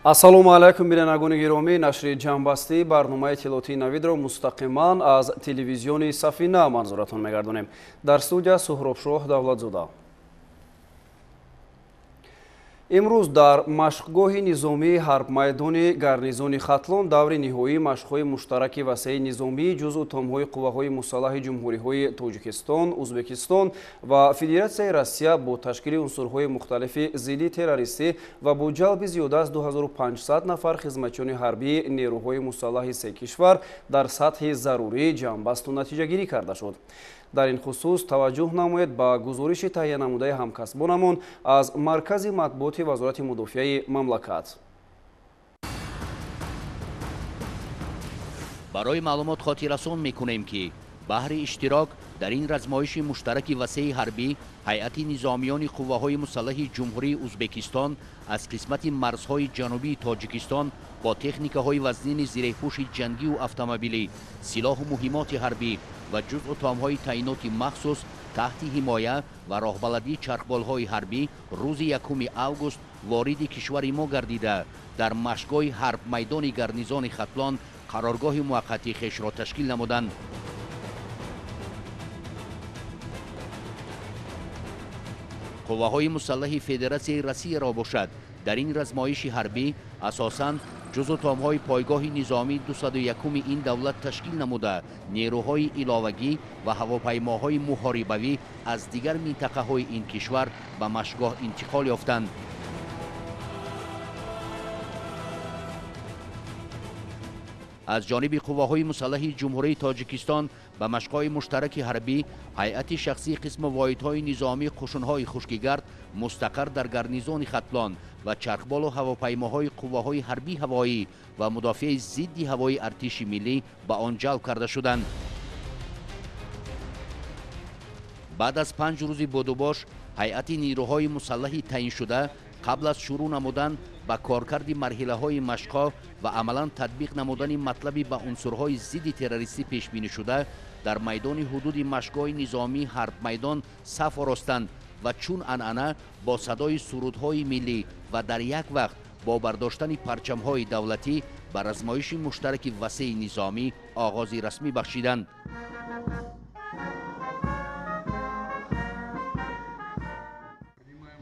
Ассалому алайкум, бинандагони гиромӣ. Нашри ҷамъбастии барномаи иттилоотии Навидро мустақиман аз телевизиони Сафина манзуратон мегардонем. Дар студия Суҳробшоҳ Давлатзода. Имрӯз дар машқгоҳи низомии ҳарбмайдони гарнизони Хатлон даври ниҳоии машқҳои муштараки васеи низомии ҷузъу томҳои қувваҳои мусаллаҳи ҷумҳуриҳои Тоҷикистон, Ӯзбекистон ва Федератсияи Россия бо ташкили унсурҳои мухталифи зидди террористӣ ва бо ҷалби зиёда аз 2500 нафар хизматчиёни ҳарбии нерӯҳои мусаллаҳи се кишвар дар сатҳи зарурӣ ҷамъбасту натиҷагирӣ карда шуд. Дар ин хусус таваҷҷӯҳ намоед ба гузориши таҳия намудаи ҳамкасбонамон аз маркази матбуоти Вазорати мудофиаи мамлакат. Барои маълумот хотиррасон мекунем, ки баҳри иштирок дар ин размоиши муштараки васеи ҳарбӣ ҳайати низомиёни қувваҳои мусаллаҳи Ҷумҳурии Ӯзбекистон аз қисмати марзҳои ҷанубии Тоҷикистон бо техникаҳои вазнини зиреҳпӯши ҷангиву автомобилӣ, силоҳу муҳимоти ҳарбӣ ва ҷузъу томҳои таъиноти махсус таҳти ҳимоя ва роҳбаладии чархболҳои ҳарбӣ рӯзи 1 август вориди кишвари мо гардида, дар машқгоҳи ҳарбмайдони гарнизони Хатлон қароргоҳи муваққатии хешро ташкил намуданд. Қувваҳои мусаллаҳи Федератсияи Россияро бошад, дар ин размоиши ҳарбӣ асосан ҷузъу томҳои пойгоҳи низомии 201-уми ин давлат ташкил намуда, нерӯҳои иловагӣ ва ҳавопаймоҳои муҳорибавӣ аз дигар минтақаҳои ин кишвар ба машқгоҳ интиқол ёфтанд. Аз ҷониби қувваҳои мусаллаҳи Ҷумҳурии Тоҷикистон ба машқҳои муштараки ҳарбӣ ҳайати шахсии қисму воҳидҳои низомии қушунҳои хушкигард мустақар дар гарнизони Хатлон ва чархболу ҳавопаймоҳои қувваҳои ҳарбии ҳавоӣ ва мудофиаи зидди ҳавоии артиши миллӣ ба он ҷалб карда шуданд. Баъд аз 5 рӯзи будубош ҳайати нерӯҳои мусаллаҳи таъиншуда қабл аз шурӯъ намудан ба коркарди марҳилаҳои машқҳо ва амалан татбиқ намудани матлаби ба унсурҳои зидди террористӣ пешбинӣ шуда дар майдони ҳудуди машқгоҳи низомии ҳарбмайдон саф оростанд ва чун анъана бо садои сурудҳои миллӣ ва дар як вақт бо бардоштани парчамҳои давлатӣ ба размоиши муштараки васеи низомӣ оғози расмӣ бахшиданд.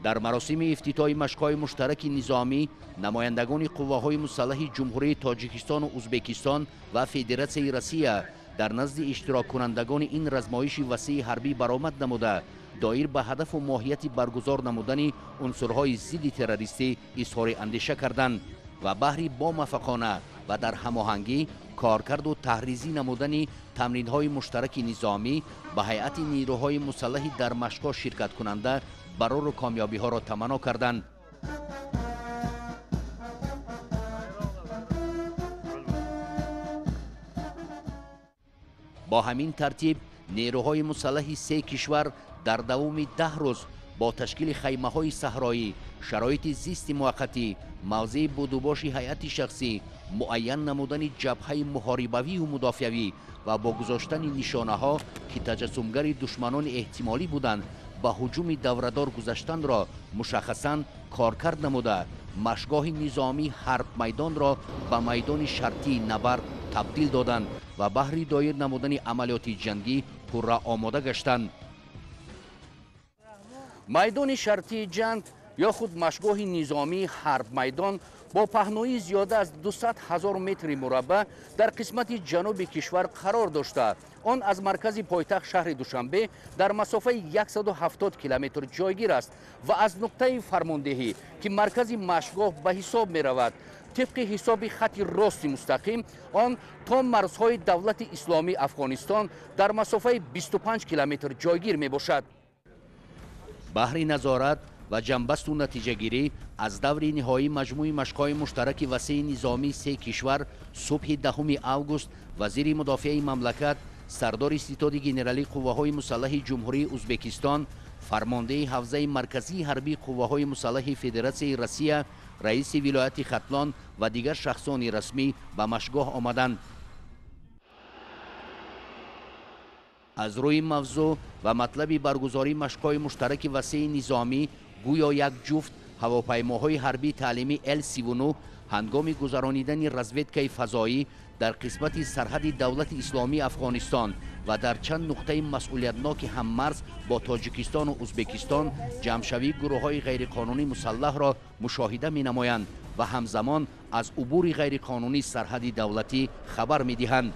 Дар маросими ифтитоҳи машқҳои муштараки низомӣ намояндагони қувваҳои мусаллаҳи Ҷумҳурии Тоҷикистону Ӯзбекистон ва Федератсияи Россия дар назди иштироккунандагони ин размоиши васеи ҳарбӣ баромад намуда, доир ба ҳадафу моҳияти баргузор намудани унсурҳои зидди террористӣ изҳори андеша карданд ва баҳри бомуваффақона ва дар ҳамоҳангӣ коркарду таҳризӣ намудани тамринҳои муштараки низомӣ ба ҳайати нерӯҳои мусаллаҳи дар машқҳо ширкаткунанда барору комёбиҳоро таманно карданд. Бо ҳамин тартиб нерӯҳои мусаллаҳи се кишвар дар давоми 10 рӯз бо ташкили хаймаҳои саҳроӣ, шароити зисти муваққатӣ, мавзеи будубоши ҳайати шахсӣ, муайян намудани ҷабҳаи муҳорибавию мудофиавӣ ва бо гузоштани нишонаҳо, ки таҷассумгари душманони эҳтимолӣ буданд, ба ҳуҷуми даврадор гузаштанро мушаххасан коркард намуда, машқгоҳи низомии ҳарбмайдонро ба майдони шартии набард табдил доданд ва баҳри доир намудани амалиёти ҷангӣ пурра омода гаштанд. Майдони шартии ҷанг ё худ машқгоҳи низомии ҳарбмайдон бо паҳноии зиёда аз 200 000 метри мураббаъ дар қисмати ҷануби кишвар қарор дошта, он аз маркази пойтахт шаҳри Душанбе дар масофаи 170 километр ҷойгир аст ва аз нуқтаи фармондеҳӣ, ки маркази машқгоҳ ба ҳисоб меравад, тибқи ҳисоби хати рости мустақим он то марзҳои давлати исломии Афғонистон дар масофаи 25 километр ҷойгир мебошад. Баҳри назорат ва ҷамъбасту натиҷагирӣ аз даври ниҳоии маҷмӯи машқҳои муштараки васеи низомии се кишвар субҳи 10 август вазири мудофиаи мамлакат, сардори ситоди генералии қувваҳои мусаллаҳи Ҷумҳурии Ӯзбекистон, фармондеҳи ҳавзаи марказии ҳарбии қувваҳои мусаллаҳи Федератсияи Россия, раиси вилояти Хатлон ва дигар шахсони расмӣ ба машқгоҳ омаданд. Аз рӯи мавзӯъ ва матлаби баргузории машқҳои муштараки васеи низомӣ гӯё як ҷуфт Ҳавопаймоҳои ҳарбии таълимӣ Л-39 ҳангоми гузаронидани разведкаи фазоӣ дар қисмати сарҳади давлати исломии Афғонистон ва дар чанд нуқтаи масъулиятноки ҳаммарз бо Тоҷикистону Узбекистон ҷамъшавии гурӯҳҳои ғайриқонунӣ мусаллаҳро мушоҳида менамоянд ва ҳамзамон аз убури ғайриқонунии сарҳади давлатӣ хабар медиҳанд.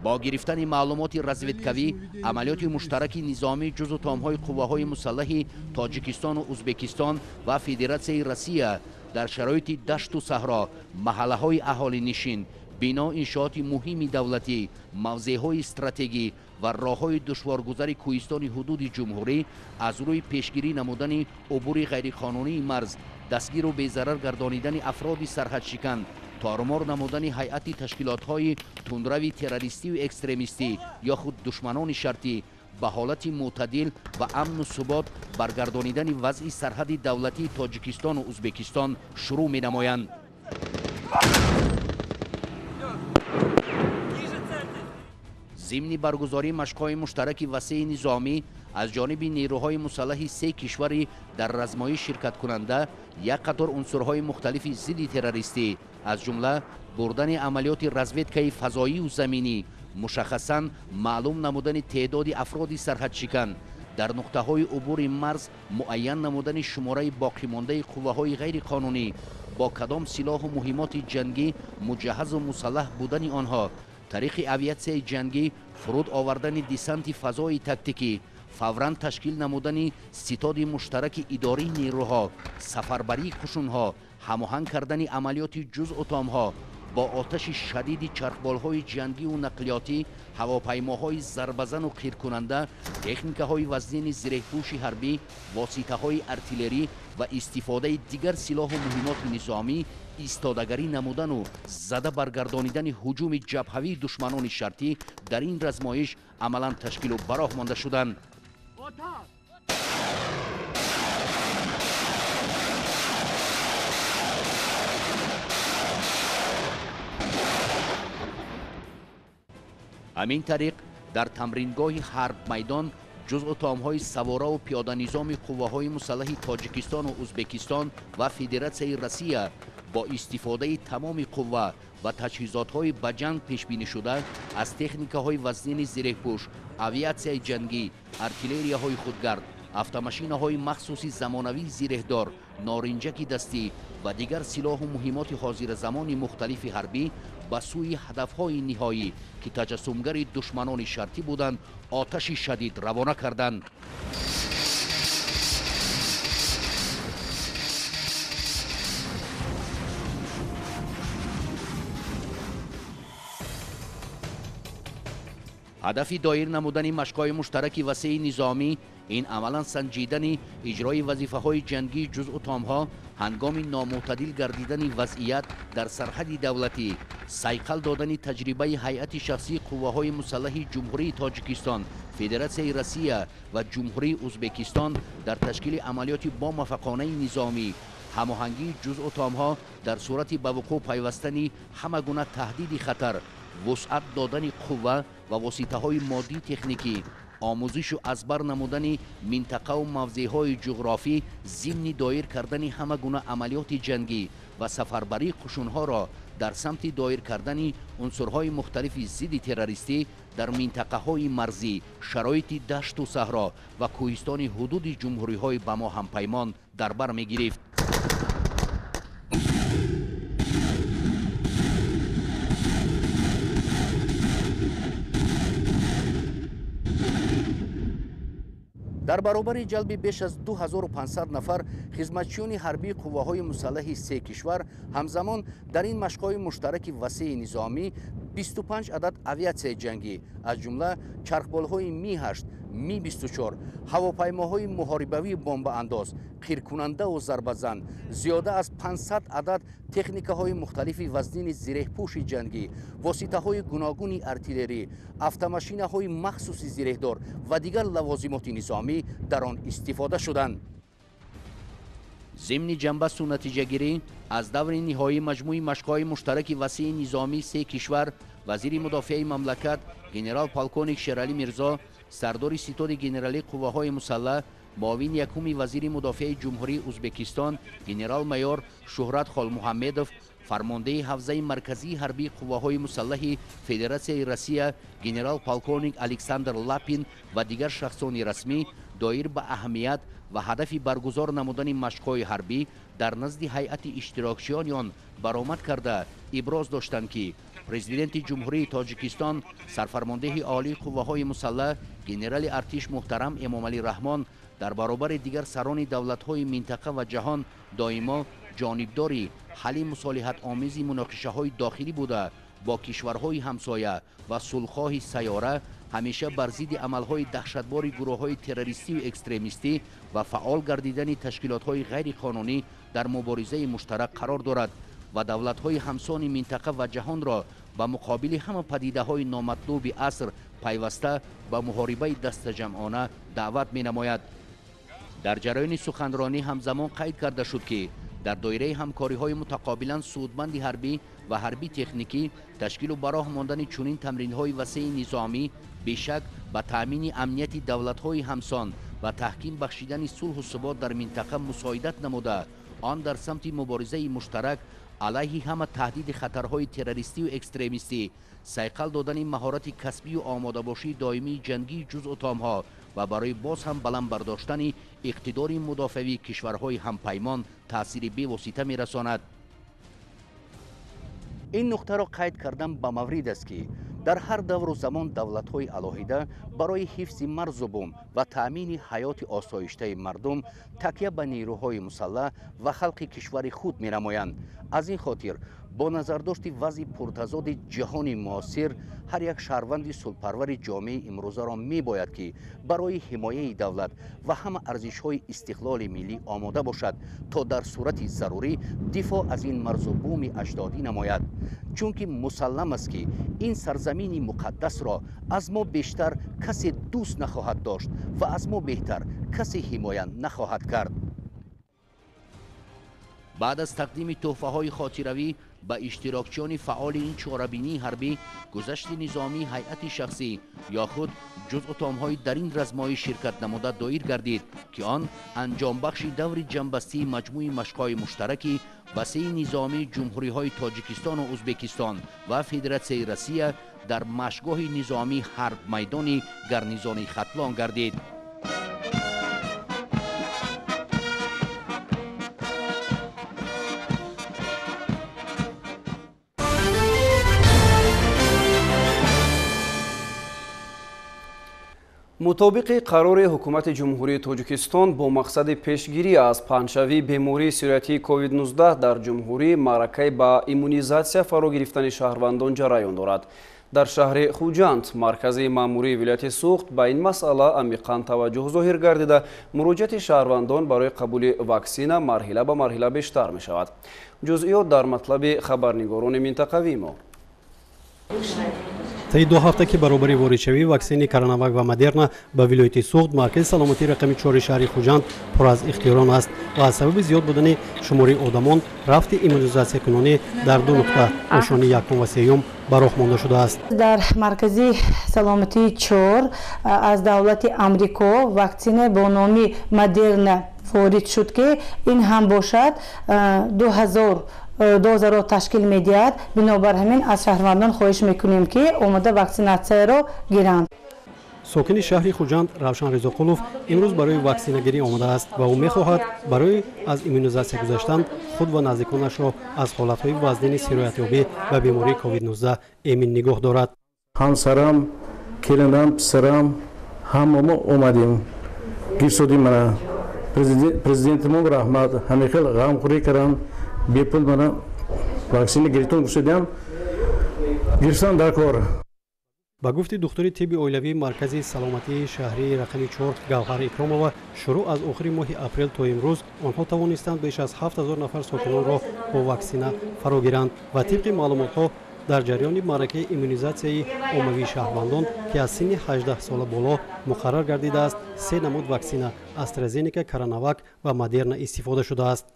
Бо гирифтани маълумоти разведкавӣ амалиёти муштараки низомии ҷузъу томҳои қувваҳои мусаллаҳи Тоҷикистону Узбекистон ва Федератсияи Россия дар шароити дашту саҳро, маҳаллаҳои аҳолинишин, бино иншооти муҳими давлатӣ, мавзеъҳои стратегӣ ва роҳҳои душворгузари кӯҳистони ҳудуди ҷумҳурӣ аз рӯи пешгирӣ намудани убури ғайриқонунии марз, дастгиру безарар гардонидани афроди сарҳадшикан, тормор намудани ҳайати ташкилотҳои тундрави террористию экстремистӣ ё худ душманони шартӣ, ба ҳолати мӯътадил ва амну субот баргардонидани вазъи сарҳади давлатии Тоҷикистону Узбекистон шурӯъ менамоянд. Зимни баргузории машқҳои муштараки васеи низомӣ аз ҷониби нерӯҳои мусаллаҳи се кишвари дар размоӣ ширкаткунанда як қатор унсурҳои мухталифи зидди террористӣ, аз ҷумла бурдани амалиёти разведкаи фазоию заминӣ, мушаххасан маълум намудани теъдоди афроди сарҳадшикан, дар нуқтаҳои убури марз муайян намудани шумораи боқимондаи қувваҳои ғайриқонунӣ, бо кадом силоҳу муҳимоти ҷангӣ муҷаҳҳазу мусаллаҳ будани онҳо, тариқи авиатсияи ҷангӣ фуруд овардани десанти фазои тактикӣ, фавран ташкил намудани ситоди муштараки идории нерӯҳо, сафарбарии қушунҳо, ҳамоҳанг кардани амалиёти ҷузъутомҳо бо оташи шадиди чархболҳои ҷангиву нақлиётӣ, ҳавопаймоҳои зарбазану қиркунанда, техникаҳои вазнини зиреҳпӯши ҳарбӣ, воситаҳои артиллерӣ ва истифодаи дигар силоҳу муҳимоти низомӣ, истодагарӣ намудану зада баргардонидани ҳуҷуми ҷабҳавии душманони шартӣ дар ин размоиш амалан ташкилу ба роҳ монда шуданд. Ҳамин тариқ дар тамрингоҳи ҳарбмайдон ҷузъу томҳои савораву пиёданизоми қувваҳои мусаллаҳи Тоҷикистону Узбекистон ва Федератсияи Россия бо истифодаи тамоми қувва ва таҷҳизотҳои ба ҷанг пешбинишуда аз техникаҳои вазнини зиреҳпӯш, авиатсияи ҷангӣ, артиллерияҳои худгард, автомашинаҳои махсуси замонавии зиреҳдор, норинҷаки дастӣ ва дигар силоҳу муҳимоти ҳозиразамони мухталифи ҳарбӣ ба сӯи ҳадафҳои ниҳоӣ, ки таҷассумгари душманони шартӣ буданд, оташи шадид равона карданд. Ҳадафи доир намудани машқҳои муштараки васеи низомӣ ин амалан санҷидани иҷрои вазифаҳои ҷангии ҷузъу томҳо ҳангоми номӯътадил гардидани вазъият дар сарҳади давлатӣ, сайқал додани таҷрибаи ҳайати шахсии қувваҳои мусаллаҳи Ҷумҳурии Тоҷикистон, Федератсияи Россия ва Ҷумҳурии Узбекистон дар ташкили амалиёти бомуваффақонаи низомӣ, ҳамоҳангии ҷузъу томҳо дар сурати ба вуқӯъ пайвастани ҳама гуна таҳдиди хатар, вусъат додани қувва ва воситаҳои моддии техникӣ, омӯзишу аз бар намудани минтақаву мавзеъҳои ҷуғрофӣ зимни доир кардани ҳама гуна амалиёти ҷангӣ ва сафарбарии қушунҳоро дар самти доир кардани унсурҳои мухталифи зидди террористӣ дар минтақаҳои марзӣ, шароити дашту саҳро ва кӯҳистони ҳудуди ҷумҳуриҳои ба мо ҳампаймон дар бар мегирифт. Дар баробари ҷалби беш аз 2500 нафар хизматчиёни ҳарбии қувваҳои мусаллаҳи се кишвар, ҳамзамон дар ин машқҳои муштараки васеи низомӣ 25 адад авиатсияи ҷангӣ, аз ҷумла чархболҳои Ми-8, Ми-24, ҳавопаймоҳои муҳорибавии бомбаандоз, қиркунандаву зарбазан, зиёда аз 500 адад техникаҳои мухталифи вазнини зиреҳпӯши ҷангӣ, воситаҳои гуногуни артиллерӣ, автомашинаҳои махсуси зиреҳдор ва дигар лавозимоти низомӣ дар он истифода шуданд. Зимни ҷанбасту натиҷагирӣ аз даври ниҳоии маҷмӯи машқҳои муштараки васеи низомии се кишвар, вазири мудофиаи мамлакат генерал-полковник Шералӣ Мирзо, сардори ситоди генералии қувваҳои мусаллаҳ, Муовини якуми вазири мудофиаи Ҷумҳурии Узбекистон генерал-майор Шуҳрат Холмуҳаммедов, фармондеҳи ҳавзаи марказии ҳарбии қувваҳои мусаллаҳи Федератсияи Россия генерал-полковник Александр Лапин ва дигар шахсони расмӣ доир ба аҳамият ва ҳадафи баргузор намудани машқҳои ҳарбӣ дар назди ҳайати иштирокчиёни он баромад карда иброз доштанд, ки президенти Ҷумҳурии Тоҷикистон, сарфармондеҳи олии қувваҳои мусаллаҳ генерали артиш муҳтарам Эмомалӣ Раҳмон дар баробари дигар сарони давлатҳои минтақа ва ҷаҳон доимо ҷонибдори ҳалли мусолиҳатомези муноқишаҳои дохилӣ буда, бо кишварҳои ҳамсоя ва сулҳхоҳи сайёра ҳамеша бар зидди амалҳои даҳшатбори гурӯҳҳои террористию экстремистӣ ва фаъол гардидани ташкилотҳои ғайриқонунӣ дар муборизаи муштарак қарор дорад ва давлатҳои ҳамсони минтақа ва ҷаҳонро ба муқобили ҳама падидаҳои номатлуби аср пайваста ба муҳорибаи дастаҷамъона даъват менамояд. Дар ҷараёни суханронӣ ҳамзамон қайд карда шуд, ки дар доираи ҳамкориҳои мутақобилан судманди ҳарбӣ ва ҳарбӣ техникӣ ташкилу ба роҳ мондани чунин тамринҳои васеи низомӣ бешак ба таъмини амнияти давлатҳои ҳамсон ва таҳким бахшидани сулҳу субот дар минтақа мусоидат намуда, он дар самти муборизаи муштарак алайҳи ҳама таҳдиди хатарҳои террористию экстремистӣ, сайқал додани маҳорати касбию омодабошии доимии ҷангии ҷузъутомҳо ва барои боз ҳам баланд бардоштани иқтидори мудофиавии кишварҳои ҳампаймон таъсири бевосита мерасонад. Ин нуқтаро қайд кардан ба маврид аст, ки дар ҳар давру замон давлатҳои алоҳида барои ҳифзи марзу бум ва таъмини ҳаёти осоиштаи мардум такя ба нерӯҳои мусаллаҳ ва халқи кишвари худ менамоянд. Аз ин хотир бо назардошти вазъи пуртазоди ҷаҳони муосир ҳар як шаҳрванди сулҳпарвари ҷомеаи имрӯзаро мебояд, ки барои ҳимояи давлат ва ҳама арзишҳои истиқлоли миллӣ омода бошад, то дар сурати зарурӣ дифоъ аз ин марзу буми аҷдодӣ намояд. Чунки мусаллам аст, ки ин сарзамини муқаддасро аз мо бештар касе дӯст нахоҳад дошт ва аз мо беҳтар касе ҳимоя нахоҳад кард. Баъд аз тақдими тӯҳфаҳои хотиравӣ ба иштирокчиёни фаъоли ин чорабинии ҳарбӣ, гузашти низомии ҳайати шахсӣ ё худ ҷузъутомҳои дар ин размоӣ ширкат намуда доир гардид, ки он анҷомбахши даври ҷамъбастии маҷмӯи машқҳои муштараки васеи низомии ҷумҳуриҳои Тоҷикистону Узбекистон ва Федератсияи Россия дар машқгоҳи низомии ҳарбмайдони гарнизони Хатлон гардид. Мутобиқи қарори ҳукумати Ҷумҳурии Тоҷикистон бо мақсади пешгирӣ аз паҳншавии бемории сироятии COVID-19 дар ҷумҳурӣ маъракаи ба иммунизатсия фаро гирифтани шаҳрвандон ҷараён дорад. Дар шаҳри Хуҷанд, маркази маъмурии вилояти Суғд, ба ин масъала амиқан таваҷҷӯҳ зоҳир гардида, муроҷиати шаҳрвандон барои қабули ваксина марҳила ба марҳила бештар мешавад. Ҷузъиёт дар матлаби хабарнигорони минтақавии мо. Таи 2 ҳафта ки баробари воридшавии ваксини Коронавак ва Модерна ба вилояти Суғд, маркази саломатии рақами 4 шаҳри Хуҷанд пур аз ихтиёрон аст ва аз сабаби зиёд будани шумори одамон рафти иммунизатсиякунонӣ дар 2 нуқта ошони якум ва сеюм ба роҳ монда шудааст. Дар маркази саломатии 4 аз давлати Амрико ваксина бо номи Модерна ворид шуд, ки ин ҳам бошад 2000 дозаро ташкил медиҳад. Бинобар ҳамин аз шаҳрвандон хоҳиш мекунем, ки омода ваксинатсияро гиранд. Сокини шаҳри Хуҷанд Равшан Ризоқулов имрӯз барои ваксинагирӣ омадааст ва ӯ мехоҳад барои аз иммунизатсия гузаштан худ ва наздиконашро аз ҳолатҳои вазнини сироятёбӣ ба бемории COVID-19 эмин нигоҳ дорад. Ҳамсарам, келинам, писарам ҳама мо омадем, гирсодим мана. Президентимон раҳмат, ҳамин хел ғамхӯрӣ карданд, бепул мана ваксина гирифтан гуфтадиам, гирифтан дар кор. Ба гуфти духтури тибби оилавии маркази саломатии шаҳрии рақами 4 Гавҳар Икромова, шурӯъ аз охири моҳи апрел то имрӯз онҳо тавонистанд беш аз 7000 нафар сокинонро бо ваксина фаро гиранд ва тибқи маълумотҳо дар ҷараёни маъракаи иммунизатсияи оммавии шаҳрвандон, ки аз синни 18 сола боло муқаррар гардидааст, 3 намуд ваксина AstraZeneca, Коронавак ва Модерна истифода шудааст.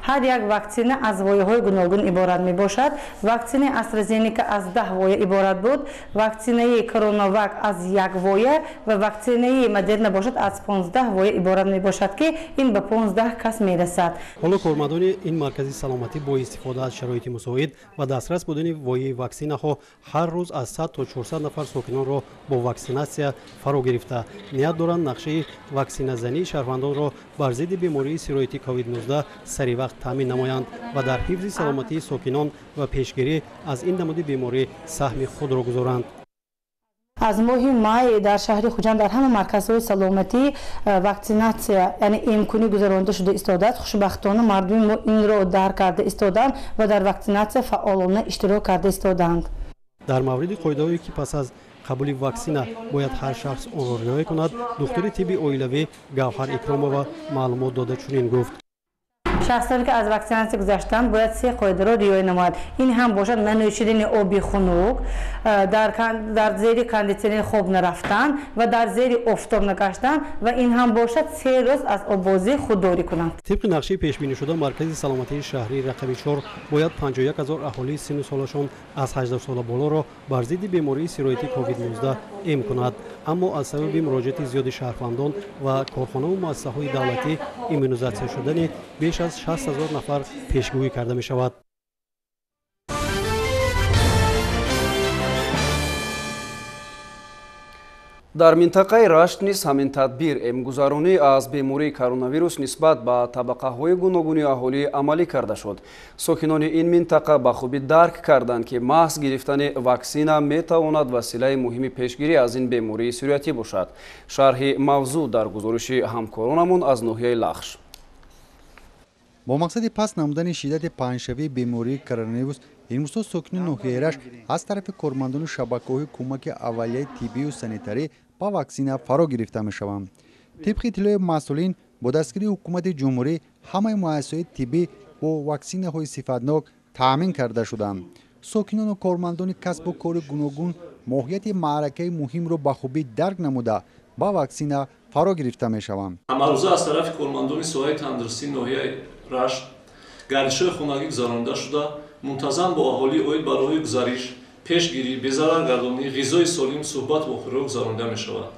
Ҳар як ваксина аз вояҳои гуногун иборат мебошад. Ваксинаи AstraZeneca аз 10 воя иборат буд, ваксинаи Коронавак аз 1 воя ва ваксинаи Модерна бошад аз 15 воя иборат мебошад, ки ин ба 15 кас мерасад. Ҳоло кормандони ин маркази саломатӣ бо истифода аз шароити мусоид ва дастрас будани вояи ваксинаҳо ҳар рӯз аз 100 то 400 нафар сокинонро бо ваксинатсия фаро гирифта, ният доранд нақшаи ваксиназании шаҳрвандонро бар зидди бемории сирояти COVID-19 сари вақт таъмин намоянд ва дар ҳифзи саломатии сокинон ва пешгирӣ аз ин намуди беморӣ саҳми худро гузоранд. Аз моҳи май дар шаҳри Хуҷанд дар ҳама марказҳои саломатӣ ваксинатсия, яъне имконӣ гузаронида шуда истодааст. Хушбахтона мардуми мо инро дарк карда истодаанд ва дар ваксинатсия фаъолона иштирок карда истодаанд. Дар мавриди қоидаҳое ки пас аз қабули ваксина бояд ҳар шахс онро риоя кунад, духтури тибби оилавӣ Гавҳар Икромова маълумот дода чунин гуфт: Шахсоне ки аз ваксинатсия гузаштанд бояд се қоидаро риоя намояд. Ин ҳам бошад нанӯшидани оби хунук, дар зери кондитсионер хоб нарафтан ва дар зери офтоб нагаштан ва ин ҳам бошад 3 рӯз аз оббозӣ худдорӣ кунанд. Тибқи нақшаи пешбинишуда, маркази саломатии шаҳрии рақами 4 бояд 51 ҳазор аҳолии синну солашон аз 18 сола болоро бар зидди бемории сирояти COVID-19 эм кунад. Аммо аз сабаби муроҷиати зиёди шаҳрвандон ва корхонаву муассисаҳои давлатӣ иммунизатсия шудани беш аз 60 ҳазор нафар пешгӯӣ карда мешавад. Дар минтақаи Рашт низ ҳамин тадбир эмгузаронӣ аз бемории коронавирус нисбат ба табақаҳои гуногуни аҳолӣ амалӣ карда шуд. Сокинони ин минтақа ба хубӣ дарк карданд, ки маҳз гирифтани ваксина метавонад василаи муҳими пешгирӣ аз ин бемории сироятӣ бошад. Шарҳи мавзӯъ дар гузориши ҳамкоронамон аз ноҳияи Лахш. Бо мақсади паст намудани шиддати паҳншавии бемории коронавирус имрӯзҳо сокинони ноҳияи Рашт аз тарафи кормандони шабакаҳои кӯмаки аввалияи тиббию санитарӣ ба ваксина фаро гирифта мешаванд. Тибқи иттилои масъулин, бо дастгирии ҳукумати ҷумҳурӣ ҳамаи муассисаҳои тиббӣ бо ваксинаҳои сифатнок таъмин карда шуданд. Сокинону кормандони касбу кори гуногун моҳияти маъракаи муҳимро ба хубӣ дарк намуда ба ваксина фаро гирифта мешаванд. Ҳамарӯза аз тарафи кормандони соҳаи тандурустии ноҳияи Рашт гардишҳои хонагӣ гузаронида шуда, мунтазам бо аҳолӣ оид ба роҳи гузариш, пешгирӣ, безараргардонӣ, ғизои солим суҳбат вохӯриҳо гузаронида мешавад.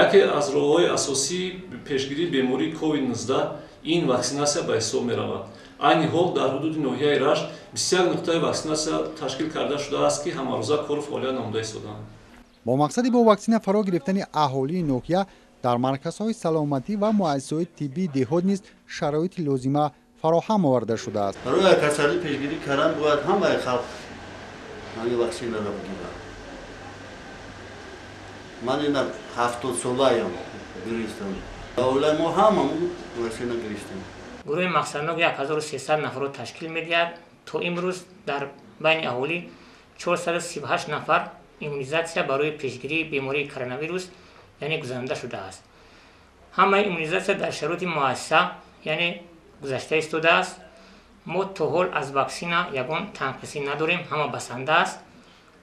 Яке аз роҳҳои асосии пешгирии бемории COVID-19 ин ваксинатсия ба ҳисоб меравад. Айни ҳол дар ҳудуди ноҳияи Рашт 21 нуқтаи ваксинатсия ташкил карда шудааст, ки ҳамарӯза кору фаъолият намуда истодаанд. Бо мақсади бо ваксина фаро гирифтани аҳолии ноҳия дар марказҳои саломатӣ ва муассисаҳои тиббии деҳот низ шароити лозима фароҳам оварда шудааст. Барои касалӣ пешгирӣ кардан бояд ҳамаи халқ ҳамин ваксинаро бигирад. Ман ина 70 солаям гирифтам. Оилаи мо ҳамамон ваксина гирифтем. Гурӯҳи мақсаднок 1300 нафарро ташкил медиҳад. То имрӯз дар байни аҳолӣ 438 нафар иммунизатсия барои пешгирии бемории коронавирус яъне гузаронида шудааст. Ҳамаи иммунизатсия дар шароити муассиса яъне гузашта истодааст. Мо то ҳол аз ваксина ягон танқисӣ надорем, ҳама басанда аст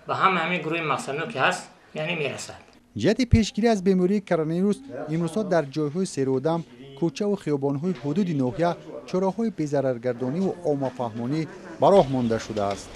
ва ҳама ҳамин гурӯҳи мақсаднок ки ҳаст яъне мерасад. Ҷиҳати пешгирӣ аз бемории коронавирус имрӯзҳо дар ҷойҳои серодам, кӯчаву хиёбонҳои ҳудуди ноҳия чораҳои безараргардониву оммафаҳмонӣ ба роҳ монда шудааст.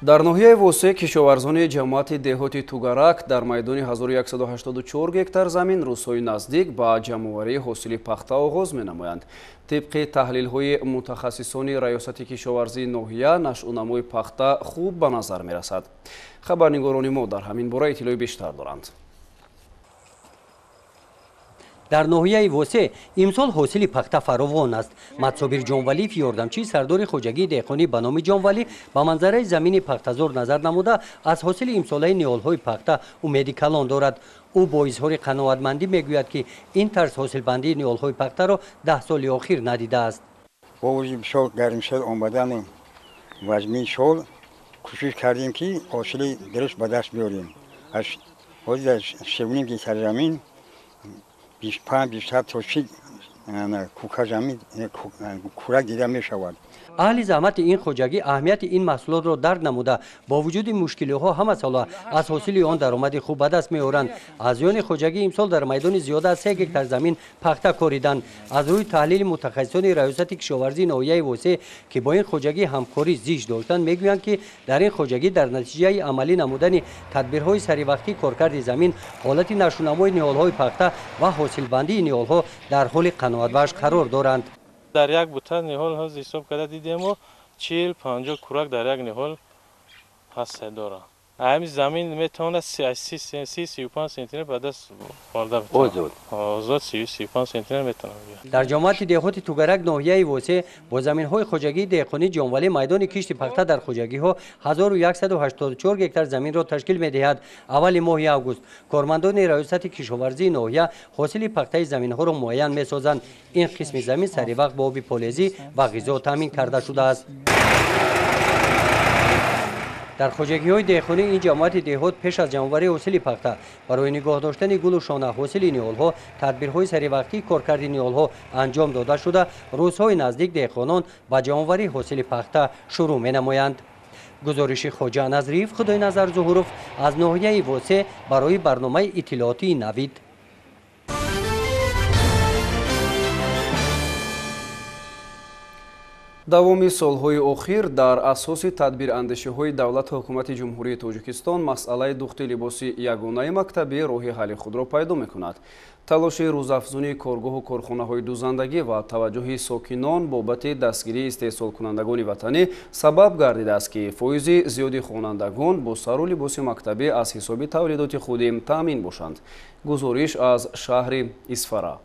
Дар ноҳияи Восеъ кишоварзони ҷамоати деҳоти Тугарак дар майдони 1184 гектар замин рӯзҳои наздик ба ҷамъоварии ҳосили пахта оғоз менамоянд. Тибқи таҳлилҳои мутахассисони раёсати кишоварзии ноҳия, нашъунамои пахта хуб ба назар мерасад. Хабарнигорони мо дар ҳамин бора иттилои бештар доранд. Дар ноҳияи Восеъ имсол ҳосили пахта фаровон аст. Матсобир Ҷонвалиев, ёрдамчии сардори хоҷагии деҳқонӣ ба номи Ҷонвалӣ, ба манзараи замини пахтазор назар намуда аз ҳосили имсолаи ниҳолҳои пахта умеди калон дорад. Ӯ бо изҳори қаноатмандӣ мегӯяд, ки ин тарз ҳосилбандии ниҳолҳои пахтаро 10 соли охир надидааст. Бо вуҷуди бисёр гармшел омадани вазмин сол кӯшиш кардем, ки ҳосили дуруст ба даст биёрем. Аз ҳозир 3,5 гектар замин 25-27 то 30 кука замин курак дида мешавад. Аҳли заҳмати ин хоҷагӣ аҳамияти ин маҳсулотро дарк намуда, бо вуҷуди мушкилиҳо ҳама сола аз ҳосили он даромади хуб ба даст меоранд. Аъзоёни хоҷагӣ имсол дар майдони зиёда аз 3 гектар замин пахта кориданд. Аз рӯи таҳлили мутахассисони раёсати кишоварзии ноҳияи Восе, ки бо ин хоҷагӣ ҳамкорӣ зич доштанд, мегӯянд, ки дар ин хоҷагӣ дар натиҷаи амалӣ намудани тадбирҳои саривақтии коркарди замин, ҳолати нашунамои ниҳолҳои пахта ва ҳосилбандии ниҳолҳо дар ҳоли қаноатбахш қарор доранд. Дар як бута ниҳол ҳоз ҳисоб карда дидем, 40-50 курак дар як ниҳол ҳаст дорад. Ҳамин замин метавонад 30-35 сантиметр ба даст оварда битавонад. Озод 30-35 сантиметр метавонад. Дар ҷамоати деҳоти Тугарак ноҳияи Восе бо заминҳои хоҷагии деҳқонӣ Ҷонвалӣ майдони кишти пахта дар хоҷагиҳо 1184 гектар заминро ташкил медиҳад. Аввали моҳи август кормандони раёсати кишоварзии ноҳия ҳосили пахтаи заминҳоро муайян месозанд. Ин қисми замин саривақт бо оби полезӣ ва ғизо таъмин карда шудааст. Дар хоҷагиҳои деҳқонӣ ин ҷамоати деҳот пеш аз ҷамъоварии ҳосили пахта барои нигоҳ доштани гулу шона ҳосили ниҳолҳо тадбирҳои саривақтии коркарди ниҳолҳо анҷом дода шуда, рӯзҳои наздик деҳқонон ба ҷамъоварии ҳосили пахта шурӯъ менамоянд. Гузориши Хоҷа Назриев, Худойназар Зуҳуров аз ноҳияи Восе барои барномаи иттилоотии Навид. Давоми солҳои охир дар асоси тадбирандешиҳои давлату ҳукумати Ҷумҳурии Тоҷикистон масъалаи духти либоси ягонаи мактабӣ роҳи ҳалли худро пайдо мекунад. Талоши рӯзафзуни коргоҳу корхонаҳои дузандагӣ ва таваҷҷӯҳи сокинон бобати дастгирии истеҳсолкунандагони ватанӣ сабаб гардидааст, ки фоизи зиёди хонандагон бо сару либоси мактабӣ аз ҳисоби тавлидоти худӣ таъмин бошанд. Гузориш аз шаҳри Исфара.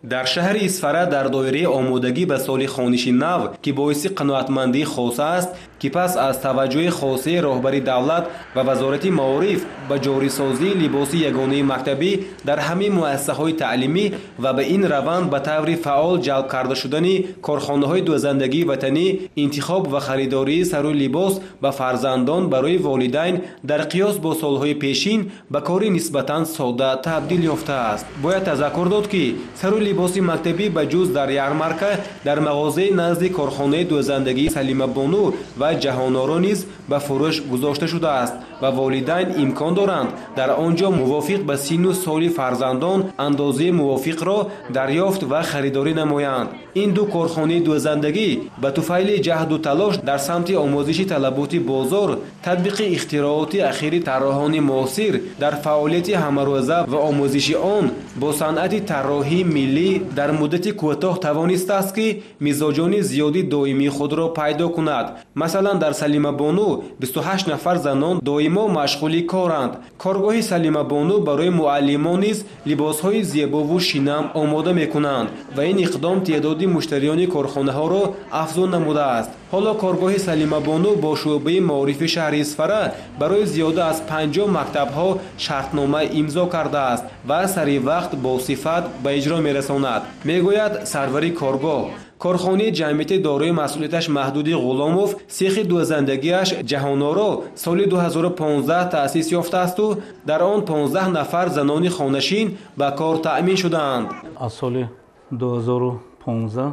Дар шаҳри Исфара дар доираи омодагӣ ба соли хониши нав, ки боиси қаноатмандии хоса аст, ки пас аз таваҷҷӯҳи хосаи роҳбари давлат ва вазорати маориф ба ҷорисозии либоси ягонаи мактабӣ дар ҳамаи муассисаҳои таълимӣ ва ба ин раванд ба таври фаъол ҷалб карда шудани корхонаҳои дузандагии ватанӣ, интихоб ва харидории сару либос ба фарзандон барои волидайн дар қиёс бо солҳои пешин ба кори нисбатан сода табдил ёфтааст. Бояд тазаккур дод, ки сару либоси мактабӣ ба ҷуз дар ярмарка дар мағозаи назди корхонаи дузандагии Салимабону ва Ҷаҳоноро низ ба фурӯш гузошта шудааст ва волидайн имкон доранд дар он ҷо мувофиқ ба синну соли фарзандон андозаи мувофиқро дарёфт ва харидорӣ намоянд. Ин ду корхонаи дузандагӣ ба туфайли ҷаҳду талош дар самти омӯзиши талаботи бозор, татбиқи ихтирооти ахири тарроҳони муосир дар фаъолияти ҳамарӯза ва омӯзиши он бо санъати тарроҳии миллӣ дар муддати кӯтоҳ тавонистааст, ки мизоҷони зиёди доимии худро пайдо кунад. Масалан, дар Салимабону 28 нафар занон доимо машғули коранд. Коргоҳи Салимабону барои муаллимон низ либосҳои зебову шинам омода мекунанд ва ин иқдом теъдоди муштариёни корхонаҳоро афзун намудааст. Ҳоло коргоҳи Салимабону бо шӯъбаи маорифи шаҳри Исфара барои зиёда аз 50 мактабҳо шартнома имзо кардааст ва сари вақт бо сифат ба иҷро мерасонад, мегӯяд сарвари коргоҳ. Корхонаи ҷамъияти дорои масъулияташ маҳдуди Ғуломов сехи дузандагиаш Ҷаҳоноро соли 2015 таъсис ёфтаасту дар он 15 нафар занони хонашин ба кор таъмин шудаанд. Аз соли 2015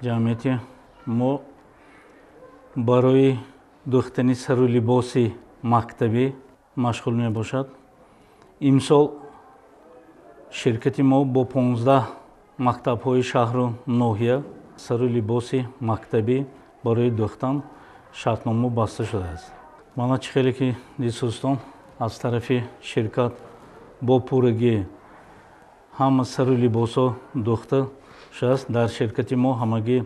ҷамъияти мо барои духтани сару либоси мактабӣ машғул мебошад. Имсол ширкати мо бо 15 мактабҳои шаҳру ноҳия сару либоси мактабӣ барои духтан шартнома баста шудааст. Мана чӣ хеле ки дидсӯстон, аз тарафи ширкат бо пуррагӣ ҳама сару либосҳо духта шудааст. Дар ширкати мо ҳамагӣ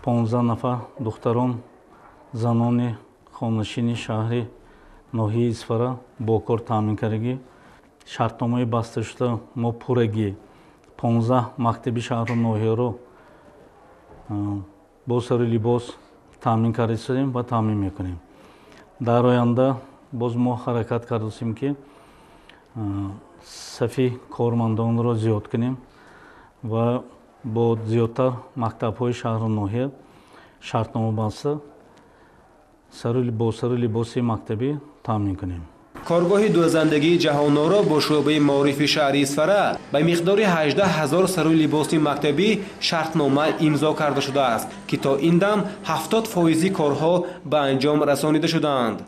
15 нафар духтарон, занони хонашини шаҳри ноҳияи Исфара бо кор таъмин кардагӣ. Шартномаи баста шуда мо пуррагӣ 15 мактаби шаҳру ноҳияро бо сару либос таъмин карда истодем ва таъмин мекунем. Дар оянда боз мо ҳаракат кардастем, ки сафи кормандонро зиёд кунем ва бо зиёдтар мактабҳои шаҳру ноҳия шартнома баста бо сару либоси мактабӣ таъмин кунем. Коргоҳи дӯзандагии Ҷаҳоноро бо шӯъбаи маорифи шаҳри Исфара ба миқдори 18 ҳазор сару либоси мактабӣ шартнома имзо карда шудааст, ки то ин дам 70% корҳо ба анҷом расонида шудаанд.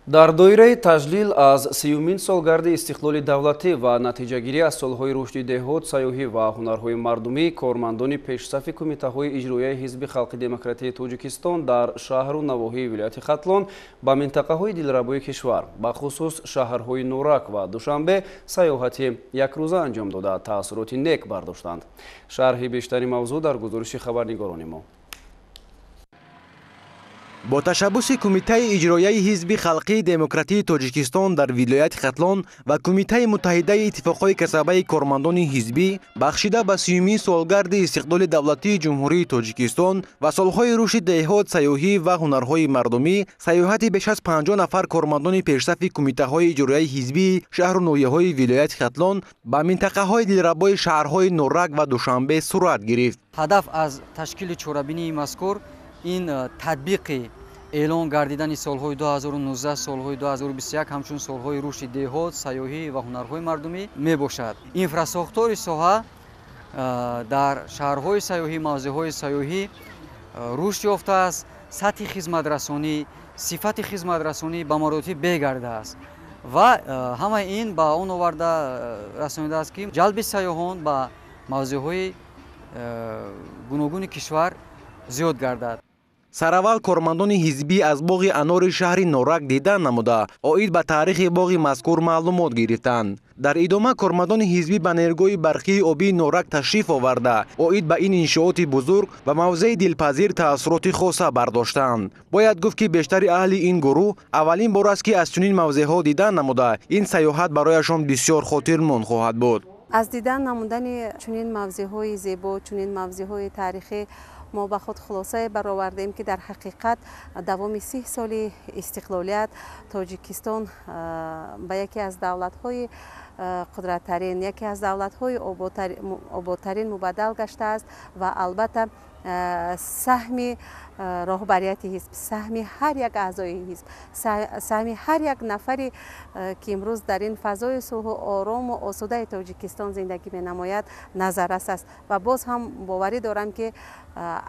Дар доираи таҷлил аз 30-умин солгарди истиқлоли давлатӣ ва натиҷагирӣ аз солҳои рушди деҳот, сайёҳӣ ва ҳунарҳои мардумӣ, кормандони пешсафи кумитаҳои иҷроияи Ҳизби Халқи Демократии Тоҷикистон дар шаҳру навоҳии вилояти Хатлон ба минтақаҳои дилрабои кишвар, бахусус шаҳрҳои Норак ва Душанбе сайёҳати якрӯза анҷом дода, таассуроти нек бардоштанд. Шарҳи бештари мавзӯъ дар гузориши хабарнигорони мо. Бо ташаббуси Кумитаи иҷроияи Ҳизби Халқии Демократии Тоҷикистон дар вилояти Хатлон ва Кумитаи Муттаҳидаи Иттифоқҳои касабаи кормандони ҳизбӣ бахшида ба 30-умин солгарди истиқлоли давлатии Ҷумҳурии Тоҷикистон ва солҳои рушди деҳот, сайёҳӣ ва ҳунарҳои мардумӣ сайёҳати беш аз 50 нафар кормандони пешсафи кумитаҳои иҷроияи ҳизбии шаҳру ноҳияҳои вилояти Хатлон ба минтақаҳои дилрабои шаҳрҳои Норак ва Душанбе сурат гирифт. Ҳадаф аз ташкили чорабинии мазкур ин татбиқи эълон гардидани солҳои 2019, солҳои 2021 ҳамчун солҳои рушди деҳот, сайёҳӣ ва ҳунарҳои мардумӣ мебошад. Инфрасохтори соҳа дар шаҳрҳои сайёҳӣ, мавзеъҳои сайёҳӣ рушд ёфтааст, сатҳи хизматрасонӣ, сифати хизматрасонӣ ба маротиб бегардааст ва ҳамаи ин ба он оварда расонидааст, ки ҷалби сайёҳон ба мавзеъҳои гуногуни кишвар зиёд гардад. Сараввал кормандони ҳизбӣ аз боғи анори шаҳри Норак дидан намуда, оид ба таърихи боғи мазкур маълумот гирифтанд. Дар идома кормандони ҳизбӣ ба нерӯгоҳи барқии обии Норак ташриф оварда, оид ба ин иншооти бузург ва мавзеи дилпазир таассуроти хоса бардоштанд. Бояд гуфт, ки бештари аҳли ин гурӯҳ аввалин бор аст, ки аз чунин мавзеъҳо дидан намуда, ин сайёҳат барояшон бисёр хотирмон хоҳад буд. Аз дидан намудани чунин мавзеъҳои зебо, чунин мавзеъҳои таърихӣ мо ба худ хулосае баровардем, ки дар ҳақиқат давоми 30 соли истиқлолият Тоҷикистон ба яке аз давлатҳои қудраттарин, яке аз давлатҳои ободтарин мубаддал гаштааст ва албатта саҳми роҳбарияти ҳизб, саҳми ҳар як аъзои ҳизб, саҳми ҳар як нафаре, ки имрӯз дар ин фазои сулҳу орому осудаи Тоҷикистон зиндагӣ менамояд, назаррас аст. Ва боз ҳам боварӣ дорам, ки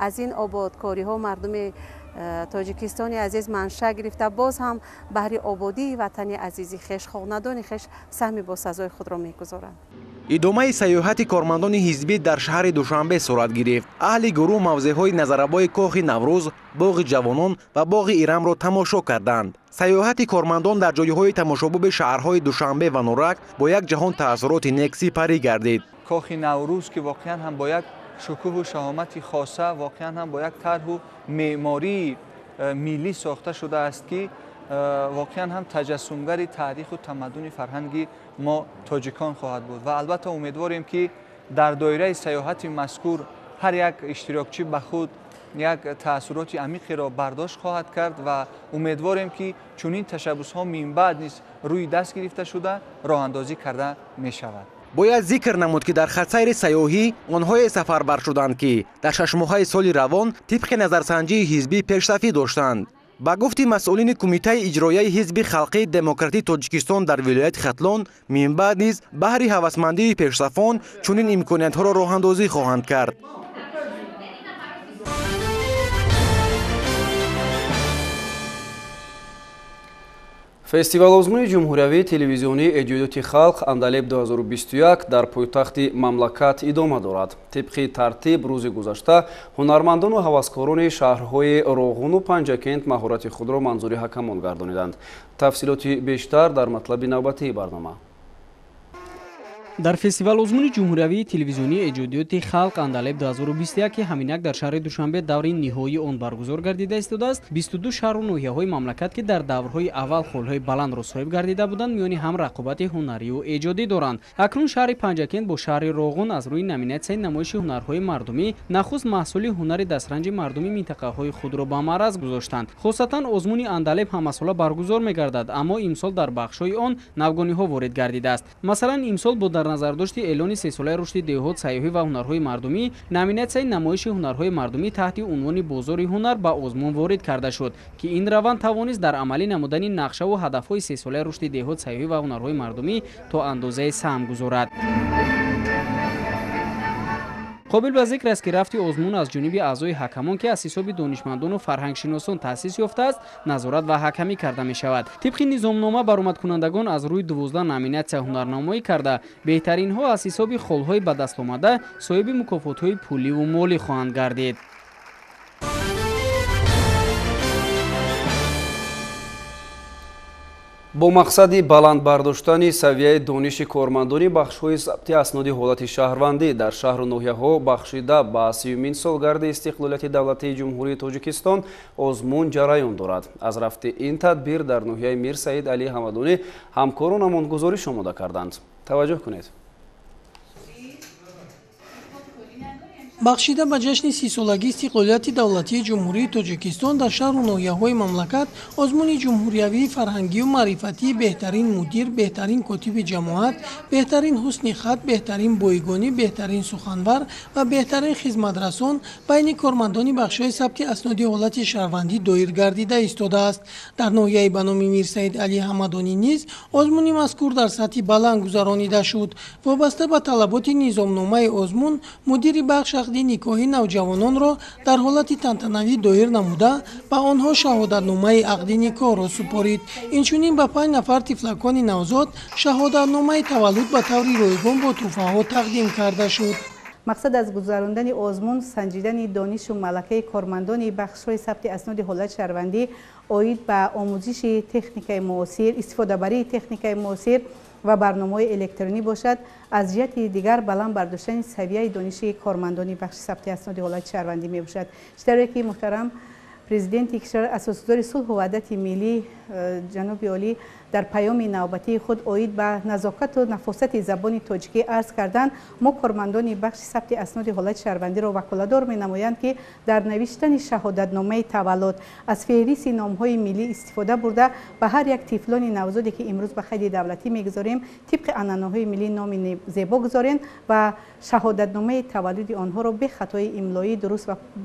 аз ин ободкориҳо мардуми Тоҷикистони азиз манша гирифта, боз ҳам баҳри ободии ватани азизи хеш, хонадони хеш саҳми босазои худро мегузоранд. Идомаи сайёҳати кормандони ҳизбӣ дар шаҳри Душанбе сурат гирифт. Аҳли гурӯҳ мавзеъҳои назаррабои Кохи Наврӯз, боғи ҷавонон ва боғи Ирамро тамошо карданд. Сайёҳати кормандон дар ҷойҳои тамошобоби шаҳрҳои Душанбе ва Норак бо як ҷаҳон таассуроти нек сипарӣ гардид. Кохи Наврӯз, ки воқеан ҳам бо як шукӯҳу шаҳомати хоса, воқеан ҳам бо як тарҳу меъмории миллӣ сохта шудааст, ки воқеан ҳам таҷассумгари таъриху тамаддуни фарҳанги мо тоҷикон хоҳад буд. Ва албатта умедворем, ки дар доираи сайёҳати мазкур ҳар як иштирокчӣ ба худ як таассуроти амиқеро бардошт хоҳад кард ва умедворем, ки чунин ташаббусҳо минбаъд низ рӯи даст гирифта шуда роҳандозӣ карда мешавад. Бояд зикр намуд, ки дар хатсайри сайёҳӣ онҳое сафарбар шуданд, ки дар 6 моҳаи соли равон тибқи назарсанҷии ҳизбӣ пешсафӣ доштанд. Ба гуфти масъулини Кумитаи иҷроияи Ҳизби Халқии Демократии Тоҷикистон дар вилояти Хатлон, минбаъд низ баҳри ҳавасмандии пешсафон чунин имкониятҳоро роҳандозӣ хоҳанд кард. Фестивал-озмуни ҷумҳуриявии телевизионии эҷодиёти халқ Андалеб 2021 дар пойтахти мамлакат идома дорад. Тибқи тартиб, рӯзи гузашта ҳунармандону ҳаваскорони шаҳрҳои Роғуну Панҷакент маҳорати худро манзури ҳакамон гардониданд. Тафсилоти бештар дар матлаби навбатии барнома. Дар фестивал-озмуни ҷумҳуриявии телевизионии эҷодиёти халқ Андалеб 2021, ки ҳаминак дар шаҳри Душанбе даври ниҳоии он баргузор гардида истодааст, 22 шаҳру ноҳияҳои мамлакат, ки дар даврҳои аввал холҳои баландро соҳиб гардида буданд, миёни ҳам рақобати ҳунарию эҷодӣ доранд. Акнун шаҳри Панҷакент бо шаҳри Роғун аз рӯи номинатсияи намоиши ҳунарҳои мардумӣ нахуст маҳсули ҳунари дастранҷи мардуми минтақаҳои худро ба маъраз гузоштанд. Хусусатан озмуни Андалеб ҳамасола баргузор мегардад, аммо имсол дар бахшҳои он навгониҳо ворид гардидааст. Масалан, имсол бо Назардошти эълони сесолаи рушди деҳот, сайёҳӣ ва ҳунарҳои мардумӣ, номинатсияи намоиши ҳунарҳои мардумӣ таҳти унвони бозори ҳунар ба озмун ворид карда шуд, ки ин раванд тавонист дар амалӣ намудани нақшаву ҳадафҳои сесолаи рушди деҳот, сайёҳӣ ва ҳунарҳои мардумӣ то андозае саҳм гузорад. Қобил ба зикр аст, ки рафти озмун аз ҷониби аъзои ҳакамон, ки аз ҳисоби донишмандону фарҳангшиносон таъсис ёфтааст, назорат ва ҳакамӣ карда мешавад. Тибқи низомнома баромадкунандагон аз рӯи 12 номинатсия ҳунарнамоӣ карда, беҳтаринҳо аз ҳисоби холҳои ба даст омада соҳиби мукофотҳои пуливу молӣ хоҳанд гардид. Бо мақсади баланд бардоштани савияи дониши кормандони бахшҳои сабти асноди ҳолати шаҳрвандӣ дар шаҳру ноҳияҳо бахшида ба 30-умин солгарди истиқлолияти давлатии Ҷумҳурии Тоҷикистон озмун ҷараён дорад. Аз рафти ин тадбир дар ноҳияи Мир Саид Алӣ Ҳамадонӣ ҳамкоронамон гузориш омода карданд. Таваҷҷӯҳ кунед. Бахшида ба ҷашни 30-солагии истиқлолияти давлатии Ҷумҳурии Тоҷикистон дар шаҳру ноҳияҳои мамлакат озмуни ҷумҳуриявии фарҳангию маърифатии беҳтарин мудир, беҳтарин котиби ҷамоат, беҳтарин ҳусни хат, беҳтарин бойгонӣ, беҳтарин суханвар ва беҳтарин хизматрасон байни кормандони бахшҳои сабти асноди ҳолати шаҳрвандӣ доир гардида истодааст. Дар ноҳияи ба номи Мирсаид Алӣ Ҳамадонӣ низ озмуни мазкур дар сатҳи баланд гузаронида шуд. Вобаста ба талаботи низомномаи озмун, мудири бахш ақди никоҳи навҷавононро дар ҳолати тантанавӣ доир намуда, ба онҳо шаҳодатномаи ақди никоҳро супорид. Инчунин ба 5 нафар тифлакони навзод шаҳодатномаи таваллуд ба таври ройгон бо тӯҳфаҳо тақдим карда шуд. Мақсад аз гузарондани озмун санҷидани донишу малакаи кормандони бахшҳои сабти асноди ҳолати шаҳрвандӣ оид ба омӯзиши техникаи муосир, истифодабарии техникаи муосир ва барномаҳои электронӣ бошад. Аз ҷиҳати дигар баланд бардоштани савияи дониши кормандони бахши сабти асноди ҳолати шаҳрвандӣ мебошад. Чӣ тавре ки муҳтарам президенти кишвар, асосгузори сулҳу ваҳдати миллӣ ҷаноби олӣ дар паёми навбатии худ оид ба назокату нафосати забони тоҷикӣ арз карданд, мо кормандони бахши сабти асноди ҳолати шаҳрвандиро ваколадор менамоянд, ки дар навиштани шаҳодатномаи таваллуд аз феҳристи номҳои миллӣ истифода бурда, ба ҳар як тифлони навзоде ки имрӯз ба қайди давлатӣ мегузорем, тибқи анъанаҳои миллӣ номи зебо гузорем ва шаҳодатномаи таваллуди онҳоро бе хатои имлоӣ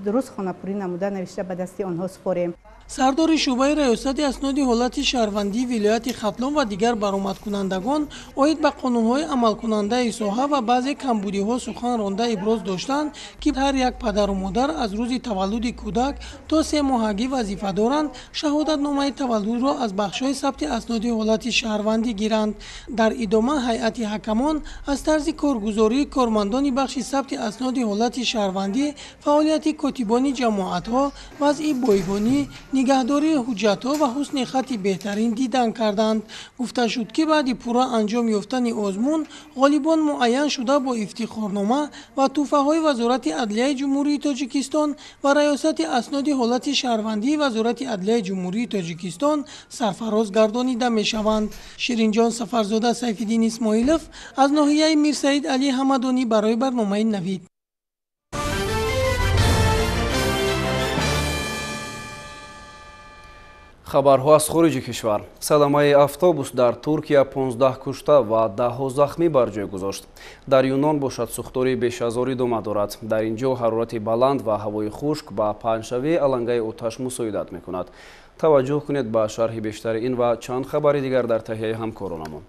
дуруст хонапурӣ намуда навишта ба дасти онҳо супорем. Сардори шӯъбаи раёсати асноди ҳолати шаҳрвандии вилояти Хатлон ва дигар баромадкунандагон оид ба қонунҳои амалкунандаи соҳа ва баъзе камбудиҳо сухан ронда иброз доштанд, ки ҳар як падару модар аз рӯзи таваллуди кӯдак то 3 моҳагӣ вазифа доранд шаҳодатномаи таваллудро аз бахшҳои сабти асноди ҳолати шаҳрвандӣ гиранд. Дар идома ҳайати ҳакамон аз тарзи коргузории кормандони бахши сабти асноди ҳолати шаҳрвандӣ, фаъолияти котибони ҷамоатҳо, вазъи бойгонӣ, нигаҳдории ҳуҷҷатҳо ва ҳусни хати беҳтарин дидан карданд. Гуфта шуд, ки баъди пурра анҷом ёфтани озмун ғолибон муайян шуда бо ифтихорнома ва тӯҳфаҳои Вазорати адлияи Ҷумҳурии Тоҷикистон ва Раёсати асноди ҳолати шаҳрвандии Вазорати адлияи Ҷумҳурии Тоҷикистон сарфароз гардонида мешаванд. Ширинҷон Сафарзода, Сайфиддин Исмоилов аз ноҳияи Мирсаид Алӣ Ҳамадонӣ барои барномаи Навид. Хабарҳо аз хориҷи кишвар. Садамаи автобус дар Туркия 15 кушта ва даҳҳо захмӣ бар ҷой гузошт. Дар Юнон бошад сӯхтори бешазор идома дорад. Дар ин ҷо ҳарорати баланд ва ҳавои хушк ба паҳншавии алангаи оташ мусоидат мекунад. Таваҷҷӯҳ кунед ба шарҳи бештари ин ва чанд хабари дигар дар таҳияи ҳамкоронамон.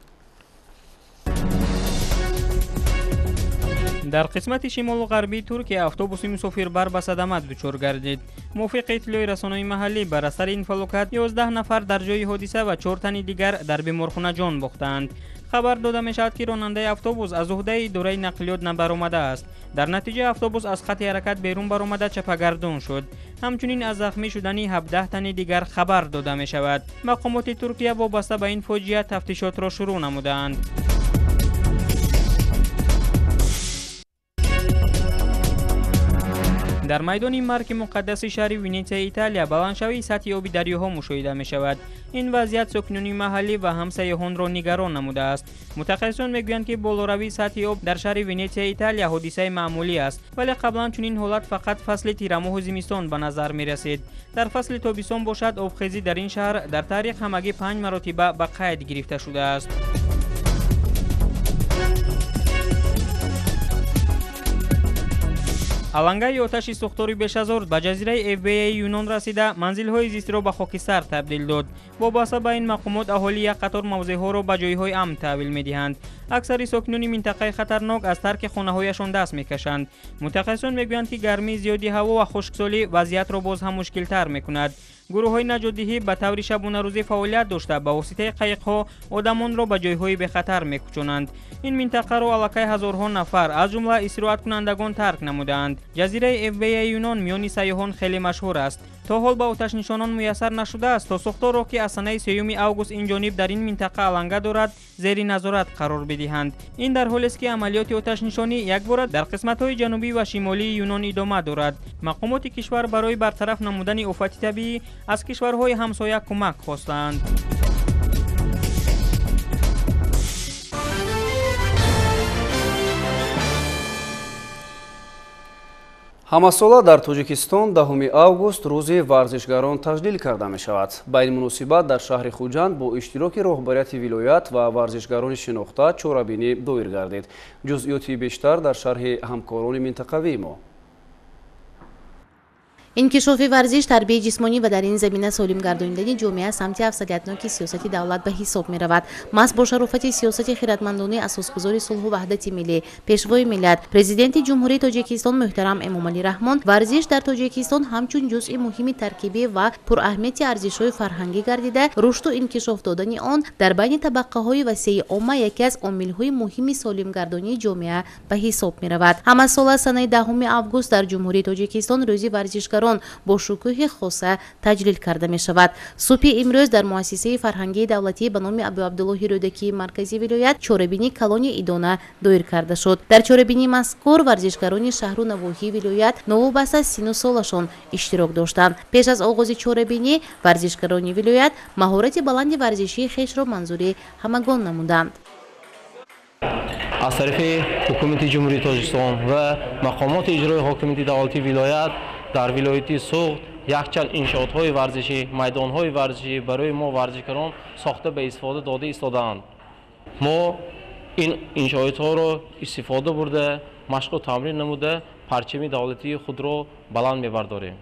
Дар қисмати шимолу ғарбии Туркия автобуси мусофирбар ба садама дучор гардид. Мувофиқи иттилои расонаи маҳаллӣ, бар асари ин фалокат 11 нафар дар ҷои ҳодиса ва 4 тани дигар дар беморхона ҷон бохтаанд. Хабар дода мешавад, ки ронандаи автобус аз уҳдаи идораи нақлиёт набаромадааст. Дар натиҷа автобус аз хати ҳаракат берун баромада чапагардон шуд. Ҳамчунин аз захмӣ шудани 17 тани дигар хабар дода мешавад. Мақомоти Туркия вобаста ба ин фоҷиа тафтишотро шурӯъ намудаанд. Дар майдони марки муқаддаси шаҳри Венетсияи Италия баландшавии сатҳи оби дарёҳо мушоҳида мешавад. Ин вазъият сокинони маҳаллӣ ва ҳам сайёҳонро нигарон намудааст. Мутахассисон мегӯянд, ки болоравии сатҳи об дар шаҳри Венетсияи Италия ҳодисаи маъмулӣ аст, вале қаблан чунин ҳолат фақат фасли тирамоҳу зимистон ба назар мерасид. Дар фасли тобистон бошад, обхезӣ дар ин шаҳр дар таърих ҳамагӣ 5 маротиба ба қайд гирифта шудааст. Алангаи оташи сӯхтори бешазор ба ҷазираи Эвбеяи Юнон расида, манзилҳои зистиро ба хокистар табдил дод. Вобаста ба ин мақомот аҳолӣ як қатор мавзеъҳоро ба ҷойҳои амн таҳвил медиҳанд. Аксари сокинони минтақаи хатарнок аз тарки хонаҳояшон даст мекашанд. Мутахассисон мегӯянд, ки гармии зиёди ҳаво ва хушксолӣ вазъиятро боз ҳам мушкилтар мекунад. Гурӯҳҳои наҷотдиҳӣ ба таври шабонарӯзӣ фаъолият дошта, ба воситаи қайиқҳо одамонро ба ҷойҳои бехатар мекӯчонанд. Ин минтақаро аллакай ҳазорҳо нафар, аз ҷумла истироҳаткунандагон, тарк намудаанд. Ҷазираи Эвбеяи Юнон миёни сайёҳон хеле машҳур аст. То ҳол ба оташнишонон муяссар нашудааст, то сӯхторро, ки аз санаи 3 август ин ҷониб дар ин минтақа аланга дорад, зери назорат қарор бидиҳанд. Ин дар ҳолест, ки амалиёти оташнишонӣ якбора дар қисматҳои ҷанубӣ ва шимолии Юнон идома дорад. Мақомоти кишвар барои бартараф намудани офати табиӣ аз кишварҳои ҳамсоя кӯмак хостаанд. Ҳамасола дар Тоҷикистон 10 август рӯзи варзишгарон таҷлил карда мешавад. Ба ин муносибат дар шаҳри Хуҷанд бо иштироки роҳбарияти вилоят ва варзишгарони шинохта чорабинӣ доир гардид. Ҷузъиёти бештар дар шарҳи ҳамкорони минтақавии мо. Инкишофи варзиш, тарбияи ҷисмонӣ ва дар ин замина солим гардонидани ҷомеа самти афзалиятноки сиёсати давлат ба ҳисоб меравад. Маҳз бо шарофати сиёсати хиратмандонаи асосгузори сулҳу ваҳдати миллӣ, пешвои миллат, президенти Ҷумҳурии Тоҷикистон муҳтарам Эмомалӣ Раҳмон, варзиш дар Тоҷикистон ҳамчун ҷузъи муҳими таркибӣ ва пураҳамияти арзишҳои фарҳангӣ гардида, рушду инкишоф додани он дар байни табақаҳои васеи омма яке аз омилҳои муҳими солимгардонии ҷомеа ба ҳисоб меравад. Ҳамасола санаи 10 август дар Ҷумҳурии Тоҷикистон рӯзи варзишгарон бо шукӯҳи хоса таҷлил карда мешавад. Субҳи имрӯз дар муассисаи фарҳангии давлатӣ ба номи Абуабдуллоҳи Рӯдакии маркази вилоят чорабинии калони идона доир карда шуд. Дар чорабинии мазкур варзишгарони шаҳру навоҳии вилоят новобаста аз сину солашон иштирок доштанд. Пеш аз оғози чорабинӣ варзишгарони вилоят маҳорати баланди варзишии хешро манзури ҳамагон намуданд. Аз тарафи ҳукумати Ҷумҳурии Тоҷикистон ва мақомоти иҷрои ҳокимияти давлатии вилоят дар вилояти Суғд якчанд иншоотҳои варзишӣ, майдонҳои варзишӣ барои мо варзишгарон сохта ба истифода дода истодаанд. Мо ин иншоотҳоро истифода бурда, машқу тамрин намуда, парчами давлатии худро баланд мебардорем.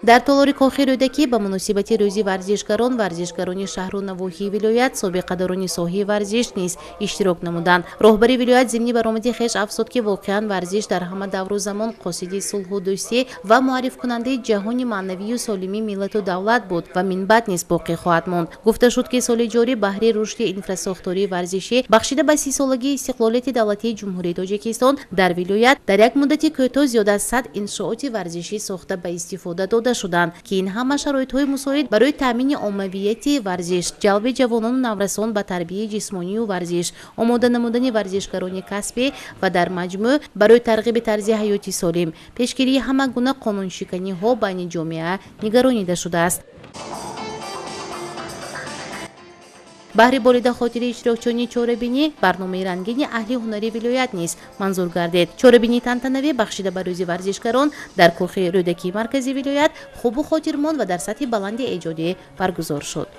Дар толори Кохи Рӯдакӣ ба муносибати рӯзи варзишгарон варзишгарони шаҳру навоҳии вилоят, собиқадорони соҳаи варзиш низ иштирок намуданд. Роҳбари вилоят зимни баромади хеш афзуд, ки воқеан варзиш дар ҳама давру замон қосиди сулҳу дӯстӣ ва муаррифкунандаи ҷаҳони маънавию солимии миллату давлат буд ва минбаъд низ боқӣ хоҳад монд. Гуфта шуд, ки соли ҷорӣ баҳри рушди инфрасохтории варзишӣ бахшида ба 30-солагии истиқлолияти давлатии Ҷумҳурии Тоҷикистон дар вилоят дар як муддати кӯтоҳ зиёда аз 100 иншооти варзишӣ сохта ба истифода дода шуданд, ки ин ҳама шароитҳои мусоид барои таъмини оммавияти варзиш, ҷалби ҷавонону наврасон ба тарбияи ҷисмонию варзиш, омода намудани варзишгарони касбӣ ва дар маҷмӯъ барои тарғиби тарзи ҳаёти солим, пешгирии ҳама гуна қонуншиканиҳо байни ҷомеа нигаронида шудааст. Баҳри болида хотири иштирокчиёни чорабинӣ барномаи рангини аҳли ҳунари вилоят низ манзур гардид. Чорабинии тантанавӣ бахшида ба рӯзи варзишгарон дар Кохи Рӯдакии маркази вилоят хубу хотирмон ва дар сатҳи баланди эҷодӣ баргузор шуд.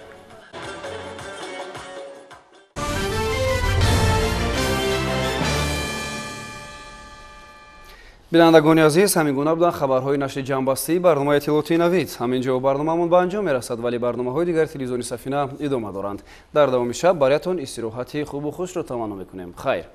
Бинандагони азиз, ҳамин гуна буданд хабарҳои нашри ҷамъбастии барномаи иттилоотии Навид. Ҳамин ҷо барномаамон ба анҷом мерасад, вале барномаҳои дигари телевизиони Сафина идома доранд. Дар давоми шаб бароятон истироҳати хубу хушро таманно мекунем. Хайр.